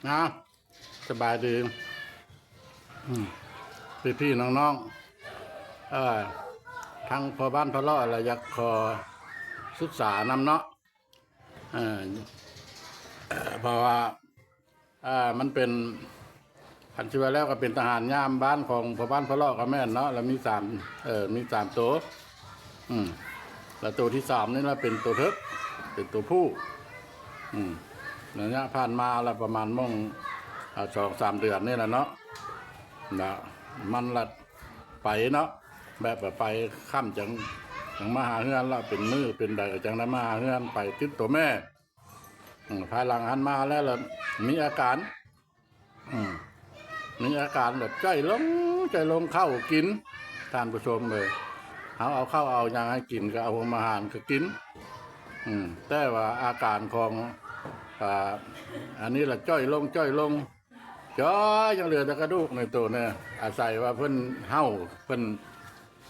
ນະ ສະບາຍດີ ອືມ ພີ່ໆ ນ້ອງໆ ເອີ ທາງພໍ່ບ້ານພະເລາະລະຢາກຂໍສຶກສານຳເນາະ ເອີ ເພາະວ່າ ອ່າ ມັນເປັນ ຄັນຊິວ່າແລ້ວກໍເປັນທະຫານຍາມບ້ານຂອງພໍ່ບ້ານພະເລາະກໍແມ່ນເນາະ ລະມີສາມ ເອີ ມີສາມໂຕ ອືມ ລະໂຕທີສາມນີ້ລະເປັນໂຕເຖິກ ເປັນໂຕຜູ້ ອືມ ໄລຍະຜ່ານມາລະປະມານໝ່ອງ ອ່າ ສອງສາມເດືອນນີ້ລະເນາະ ລະມັນລະໄປເນາະ ແບບວ່າໄປຄ່ຳຈັ່ງ ຈັ່ງມາຫາເຮືອນ ລະເປັນມື້ເປັນໃດກໍຈັ່ງໄດ້ມາຫາເຮືອນ ໄປຕິດໂຕແມ່ ອືມ ພາຍຫຼັງຫັ້ນມາແລ້ວລະມີອາການ ອືມ ມີອາການແບບຈ່ອຍລົງ ຈ່ອຍລົງ ເຂົ້າກິນ ທ່ານຜູ້ຊົມເອີຍ ເຮົາເອົາເຂົ້າເອົາຫຍັງໃຫ້ກິນ ກໍເອົາໂຮມອາຫານກໍກິນ ອືມ ແຕ່ວ່າອາການຂອງ ອ່າ ອັນນີ້ລະຈ່ອຍລົງ ຈ່ອຍລົງ ຈ່ອຍ ຍັງເຫຼືອແຕ່ກະດູກໃນໂຕນີ້ ອາໄສວ່າເພິ່ນເຫົ່າ ເພິ່ນ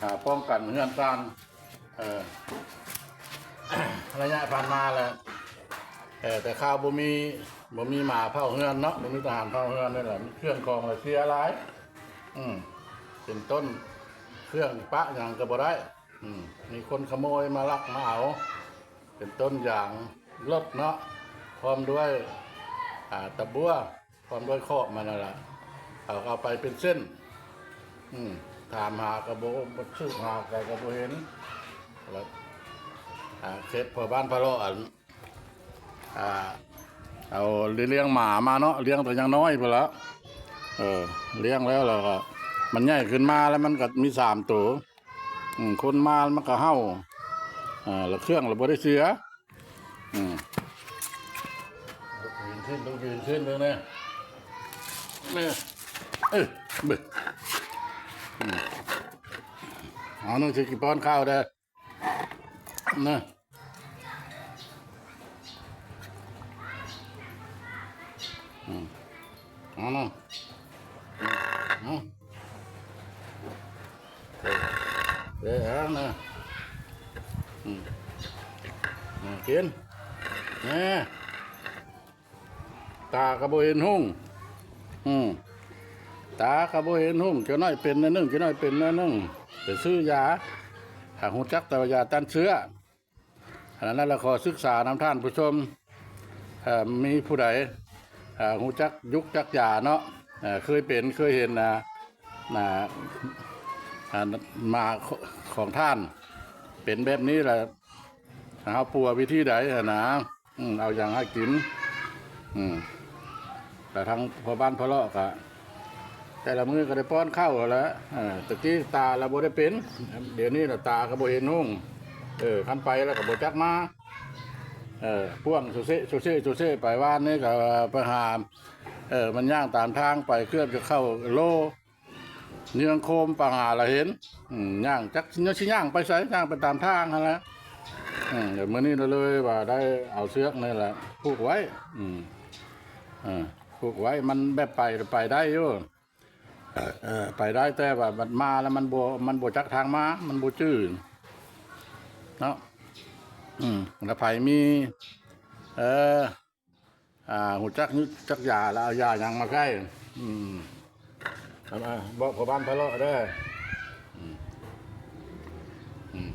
ອ່າ ປ້ອງກັນເຮືອນຊານ ເອີ ໄລຍະຜ່ານມາລະ ເອີ ແຕ່ຄາວບໍ່ມີ ບໍ່ມີໝາເຝົ້າເຮືອນເນາະ ບໍ່ມີທະຫານເຝົ້າເຮືອນນີ້ລະ ເຄື່ອງຂອງລະເສຍຫຼາຍ ອືມ ເປັນຕົ້ນເຄື່ອງປະຫຍັງກໍບໍ່ໄດ້ ອືມ ມີຄົນຂະໂມຍມາລັກມາເອົາ ເປັນຕົ້ນຢາງລົດເນາະ ພ້ອມດ້ວຍ ອ່າ ຕະບົວ ພ້ອມດ້ວຍຄອກມັນນັ້ນລະ ເຂົາກໍເອົາໄປເປັນເສັ້ນ ອືມ ຖາມຫາກໍບໍ່ ບໍ່ ສືບຫາໃສກໍບໍ່ເຫັນ ລະ ອ່າ ເຂດພໍ່ບ້ານພະເລາະ ອັນ ອ່າ ເອົາລ້ຽງໝາມາເນາະ ລ້ຽງແຕ່ຍັງນ້ອຍພຸ້ນລະ ເອີ ລ້ຽງແລ້ວ ແລ້ວກໍມັນໃຫຍ່ຂຶ້ນມາ ແລ້ວມັນກໍມີສາມໂຕ ອືມ ຄົນມາມັນກໍເຫົ່າ ອ່າ ລະເຄື່ອງລະບໍ່ໄດ້ເສຍ ອືມ ຢືນຂຶ້ນ ຕ້ອງຢືນຂຶ້ນເບິ່ງແນ່ ເອີ ເອີ ເບິ່ງ ອືມ ເອົາ ນ້ອງຊິກິນປ້ອນຂ້າວເດີ ນະ ອືມ ເອົາ ເອົາ ເອີ ເອົານະ ອືມ ອືມ ກິນ ແນ່ ຕາກໍບໍ່ເຫັນຮຸ່ງ ອືມ ຕາກໍບໍ່ເຫັນຮຸ່ງ ຈັກໜ້ອຍເປັນໜ້ອຍໜຶ່ງ ຈັກໜ້ອຍເປັນໜ້ອຍໜຶ່ງ ໄປຊື້ຢາ ຫາກຮູ້ຈັກແຕ່ວ່າຢາຕ້ານເຊື້ອ ອັນນັ້ນລະຂໍສຶກສານຳທ່ານຜູ້ຊົມ ເອີ ມີຜູ້ໃດ ເອີ ຮູ້ຈັກຍຸກຈັກຢາເນາະ ເອີ ເຄີຍເປັນເຄີຍເຫັນ ອ່າ ອ່າ ໝາຂອງທ່ານເປັນແບບນີ້ລະ ເຮົາປົວວິທີໃດຫັ້ນນະ ອືມ ເອົາຫຍັງໃຫ້ກິນ ອືມ ແຕ່ທາງພໍ່ບ້ານພະເລາະກະ ແຕ່ລະມື້ກໍໄດ້ປ້ອນເຂົ້າຫັ້ນແຫຼະ ເອີ ຕະກີ້ຕາລະບໍ່ໄດ້ເປັນ ດຽວນີ້ລະຕາກໍບໍ່ເຫັນຮຸ່ງ ເອີ ຄັນໄປລະກໍບໍ່ຈັກມາ ເອີ ພວກໂຊເຊ ໂຊເຊ ໂຊເຊ ໄປວານນີ້ກໍໄປຫາ ເອີ ມັນຍ່າງຕາມທາງໄປ ເກືອບຈະເຂົ້າໂລ ເຍືອງໂຄມປາຫາລະເຫັນ ອືມ ຍ່າງຈັກຊິຍ່າງໄປໃສ ຍ່າງໄປຕາມທາງຫັ້ນແຫຼະ ອືມ ແລ້ວມື້ນີ້ລະເລີຍວ່າໄດ້ເອົາເຊືອກນີ້ແຫຼະຜູກໄວ້ ອືມ ເອີ ຜູກໄວ້ ມັນແບບໄປ ໄປໄດ້ຢູ່ ເອີ ໄປໄດ້ ແຕ່ວ່າມັນມາແລ້ວມັນບໍ່ ມັນບໍ່ຈັກທາງມາ ມັນບໍ່ຈື່ເນາະ ອືມ ລະໃຜມີ ເອີ ອ່າ ຮູ້ຈັກ ຮູ້ຈັກຢາ ແລ້ວເອົາຢາຫຍັງມາໃຊ້ ອືມ ເອົາມາບອກພໍ່ບ້ານພະເລາະເດີ ອືມ ອືມ.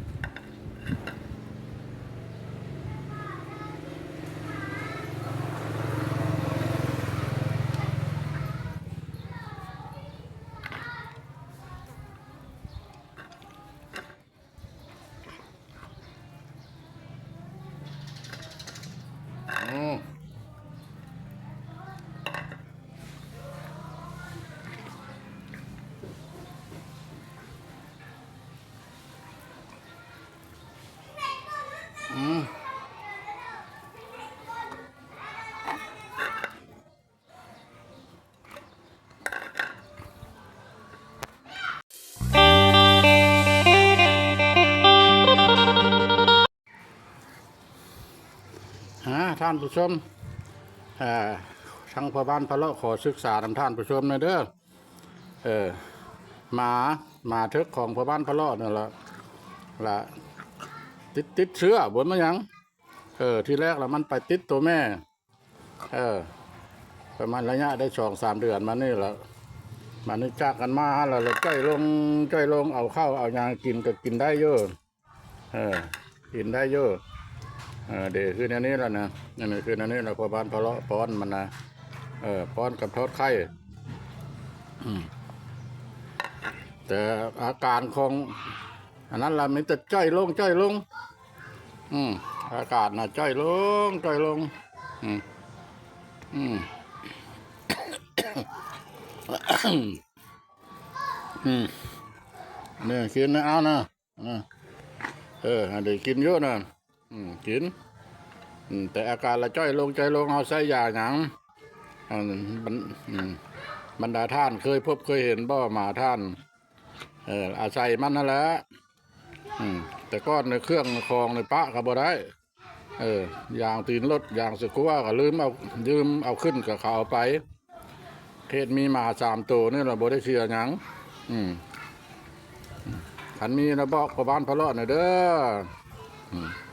ຫາ ທ່ານຜູ້ຊົມ ເອີ ທາງພໍ່ບ້ານພະເລາະ ຂໍສຶກສານຳທ່ານຜູ້ຊົມແດ່ເດີ ເອີ ໝາ ໝາເຖິກຂອງພໍ່ບ້ານພະເລາະນັ້ນລະ ລະ ຕິດ ຕິດເຊື້ອ ບໍ່ແມ່ນຫຍັງ ເອີ ທີແລກລະມັນໄປຕິດໂຕແມ່ ເອີ ປະມານໄລຍະໄດ້ສອງສາມເດືອນມານີ້ລະ ມານີ້ຈາກກັນມາຫັ້ນລະ ລະຈ່ອຍລົງ ຈ່ອຍລົງ ເອົາເຂົ້າເອົາຫຍັງກິນກໍກິນໄດ້ຢູ່ ເອີ ກິນໄດ້ຢູ່ ເອີ ເດ ຄືແນວນີ້ລະນະ ອັນນີ້ຄືແນວນີ້ລະ ພໍ່ບ້ານພະເລາະປ້ອນມັນນະ ເອີ ປ້ອນກັບທອດໄຂ່ ອືມ ແຕ່ອາການຂອງອັນນັ້ນລະມີແຕ່ຈ່ອຍລົງ ຈ່ອຍລົງ ອືມ ອາກາດນະຈ່ອຍລົງ ຈ່ອຍລົງ ອືມ ອືມ ອືມ ນີ້ກິນນະ ເອົານະ ເອີ ໃຫ້ໄດ້ກິນຢູ່ນະ ອືມ ກິນ ອືມ ແຕ່ອາກາດລະຈ່ອຍລົງ ຈ່ອຍລົງ ເຮົາໃຊ້ຢາຫຍັງ ອັນ ບັນ ອືມ ບັນດາທ່ານເຄີຍພົບເຄີຍເຫັນບໍ່ ໝາທ່ານ ເອີ ອາໄສມັນຫັ້ນແຫຼະ ອືມ ແຕ່ກ່ອນໃນເຄື່ອງຂອງໃນປະກໍບໍ່ໄດ້ ເອີ ຢາງຕີນລົດ ຢາງສະກົວກໍລືມເອົາ ລືມເອົາຂຶ້ນກໍເຂົາເອົາໄປ ເຂດມີໝາສາມໂຕນີ້ລະບໍ່ໄດ້ເສຍຫຍັງ ອືມ ຄັນມີລະບອກພໍ່ບ້ານພະເລາະໜ່ອຍເດີ ອືມ